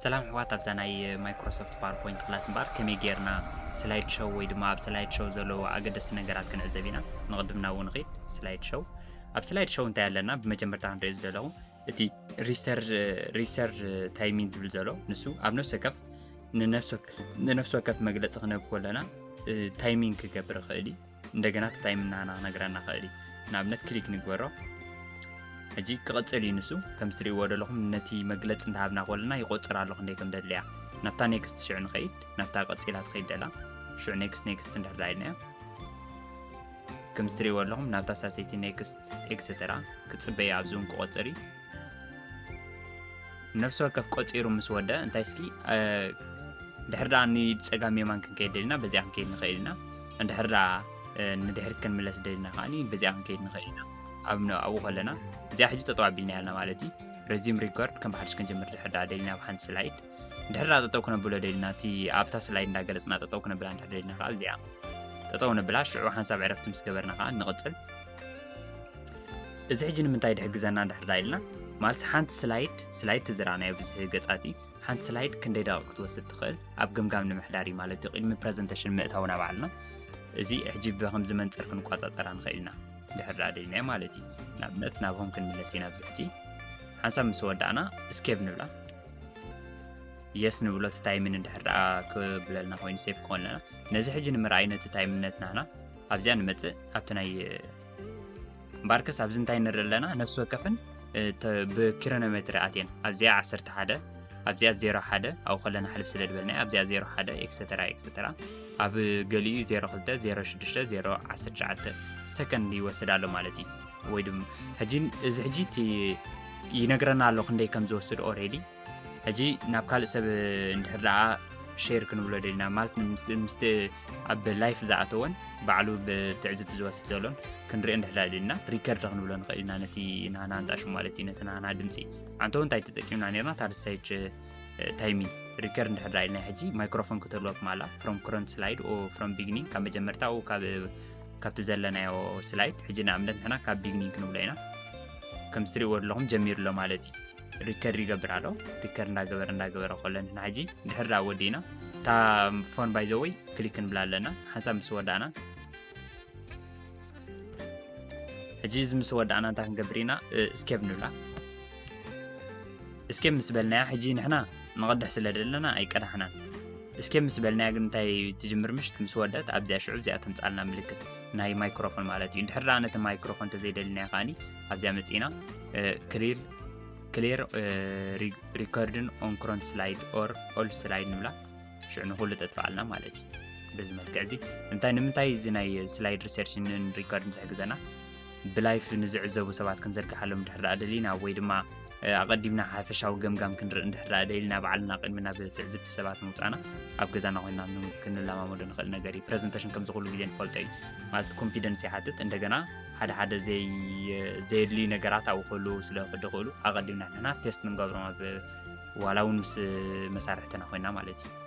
ሰላም ኣሕዋት፣ ኣብዛ ናይ ማይክሮሶፍት ፓወርፖይንት ክላስ እምበኣር ከመይ ጌርና ስላይድ ሾው ወይ ድማ ኣብ ስላይድ ሾው ዘለዉ ኣገደስቲ ነገራት ክንዕዘብ ኢና። ንቕድም ናብኡ ንኸይድ። ስላይድ ሾው፣ ኣብ ስላይድ ሾው እንታይ ኣለና? ብመጀመርታ ክንሪኦ ዝደለኹ እቲ ሪሰር ሪሰር ታይሚንግ ዝብል ዘሎ ንሱ ኣብ ነፍሲ ወከፍ ንነፍሲ ወከፍ መግለፂ ክነብ ከለና ታይሚንግ ክገብር ይኽእል እዩ። እንደገና እቲ ታይም ናና ክነግረና ይኽእል እዩ። ንኣብነት ክሊክ ንግበሮ። ሕጂ ክቕፅል እዩ ንሱ። ከም ትሪእዎ ዘለኹም ነቲ መግለፂ እንዳሃብና ከለና ይቆፅር ኣሎ ክንደይ ከም ደድልያ። ናብታ ኔክስት ሽዑ ንኸይድ፣ ናብታ ቀፂላ ትኸይድ ደላ ሽዑ ኔክስት ኔክስት እንዳርዳ ኢልናዮ። ከም ትሪእዎ ዘለኹም ናብታ ሳልሰይቲ ኔክስት ኤክሰተራ ክፅበይ ኣብዚ እውን ክቆፅር እዩ። ነፍሲ ወከፍ ቆፂሩ ምስ ወደ እንታይ እስኪ ድሕር ደኣ ንጸጋም የማን ክንከይድ ደሊና በዚኣ ክንከይድ ንኽእል ኢና። እንድሕር ደኣ ንድሕሪት ክንምለስ ደሊና ከዓኒ በዚኣ ክንከይድ ንኽእል ኢና። ኣብ ኣብኡ ከለና እዚኣ ሕጂ ጠጠው ኣቢልና ያልና ማለት እዩ። ረዚም ሪኮርድ ከም ሓድሽ ክንጀምር ድሕር ደኣ ደሊና ኣብ ሓንቲ ስላይድ ድሕር ደኣ ጠጠው ክነብሎ ደሊና እቲ ኣብታ ስላይድ እንዳገለጽና ጠጠው ክነብላ እንድሕር ደሊና ከዓ እዚኣ ጠጠው ነብላ። ሽዑ ሓንሳብ ዕረፍቲ ምስ ገበርና ከዓ ንቕጽል። እዚ ሕጂ ንምንታይ ድሕግዘና እንድሕር ደኣ ኢልና ማለት ሓንቲ ስላይድ ስላይድ ትዝራናዮ ብዙሕ ገጻት እዩ። ሓንቲ ስላይድ ክንደይ ደቂቕ ክትወስድ ትኽእል ኣብ ገምጋም ንምሕዳር እዩ ማለት እዩ። ቅድሚ ፕረዘንቴሽን ምእታውና ባዕልና እዚ ሕጂ ብከምዚ መንፅር ክንቋፃፀራ ንኽእል ኢና ድሕር ደኣ ደሊናዮ ማለት እዩ። ንኣብነት ናብ ሆም ክንምለስ ኢና። ኣብዚ ሕጂ ሓንሳብ ምስ ወዳእና ስኬፕ ንብላ። የስ ንብሎ እቲ ታይምን እንድሕር ደኣ ክብለልና ኮይኑ ሴፍ ክኾንለና ነዚ ሕጂ ንምርኣይ ነቲ ታይምነት ናህና ኣብዚኣ ንመፅእ ኣብቲ ናይ እምበኣርከስ ኣብዚ እንታይ ንርኢ ኣለና? ነፍሲ ወከፍን ብኪሮኖሜትሪ ኣትየን ኣብዚኣ ዓሰርተ ሓደ ኣብዚኣ ዜሮ ሓደ ኣብኡ ከለና ሕልፍ ስለ ዝበልናዮ ኣብዚኣ ዜሮ ሓደ ኤክሰተራ ኤክሰተራ ኣብ ገሊኡ ዜሮ ክልተ ዜሮ ሽዱሽተ ዜሮ ዓሰርተ ትሽዓተ ሰከንድ ይወስድ ኣሎ ማለት እዩ። ወይ ድማ ሕጂ እዚ ሕጂ እቲ ይነግረና ኣሎ ክንደይ ከም ዝወስድ ኦሬዲ። ሕጂ ናብ ካልእ ሰብ እንድሕር ደኣ ሼር ክንብሎ ደሊና ማለት ምስቲ ኣብ ላይፍ ዝኣተወን ባዕሉ ብትዕዝብቲ ዝወስድ ዘሎን ክንሪኦ እንድሕር ደኣ ደሊና ሪከርድ ክንብሎ ንኽእል ኢና። ነቲ ናና እንጣ ሽሙ ማለት እዩ ነቲ ናና ድምፂ ኣንተው እንታይ ተጠቂምና ነርና ታርሳይድ ታይሚንግ ሪከርድ እንድሕር ደኣ ኢልና ሕጂ ማይክሮፎን ክትህልወኩም ኣላ from current slide or from beginning ካብ መጀመርታ ካብቲ ዘለናዮ ስላይድ ሕጂ ንኣብነት ንሕና ካብ ቢግኒንግ ክንብሎ ኢና። ከም ትሪእዎ ዘለኹም ጀሚሩ ኣሎ ማለት እዩ። ሪከርድ ይገብር ኣሎ። ሪከርድ እንዳገበረ እንዳገበረ ከሎ ንሕና ሕጂ ድሕር ደኣ ወዲእና እታ ፎን ባይ ዘ ወይ ክሊክ ክንብላ ኣለና። ሓንሳብ ምስ ወዳእና ሕጂ እዚ ምስ ወዳእና እንታይ ክንገብር ኢና? ስኬፕ ንብላ። ስኬፕ ምስ በልናያ ሕጂ ንሕና ንቐድሕ ስለ ዘለና ኣይቀዳሕናን። ስኬፕ ምስ በልናያ ግን እንታይ ትጅምር ምሽት ምስ ወደት ኣብዚኣ ሽዑ እዚኣ ተምፃልና ምልክት ናይ ማይክሮፎን ማለት እዩ። እንድሕር ደኣ ነቲ ማይክሮፎን ተዘይደሊናዮ ከዓኒ ኣብዚኣ መፂእና ክሊር ክሊር ሪኮርድን ኦን ክሮንት ስላይድ ኦር ኦል ስላይድ ንብላ ሽዑ ንኩሉ ተጥፍኣልና ማለት እዩ። በዚ መልክዕ እዚ እንታይ ንምንታይ እዚ ናይ ስላይድ ሪሰርችንን ሪኮርድን ዝሕግዘና ብላይፍ ንዝዕዘቡ ሰባት ክንዘርግሓሎም እንድሕር ደኣ ደሊና ወይ ድማ ኣቐዲምና ሓፈሻዊ ገምጋም ክንርኢ እንድሕር ደኣ ደሊና ባዕልና ቅድሚ ናብ ትዕዝብቲ ሰባት ምውፃእና ኣብ ገዛና ኮይና ክንለማመዶ ንኽእል ነገር እዩ። ፕረዘንቴሽን ከምዚ ኩሉ ግዜ ንፈልጦ እዩ ማለት ኮንፊደንስ ይሓትት። እንደገና ሓደ ሓደ ዘየድልዩ ነገራት ኣብኡ ክህልዉ ስለ ክድኽእሉ ኣቐዲምና ንሕና ቴስት ንገብሮም ኣብ ዋላ እውን ምስ መሳርሕትና ኮይና ማለት እዩ።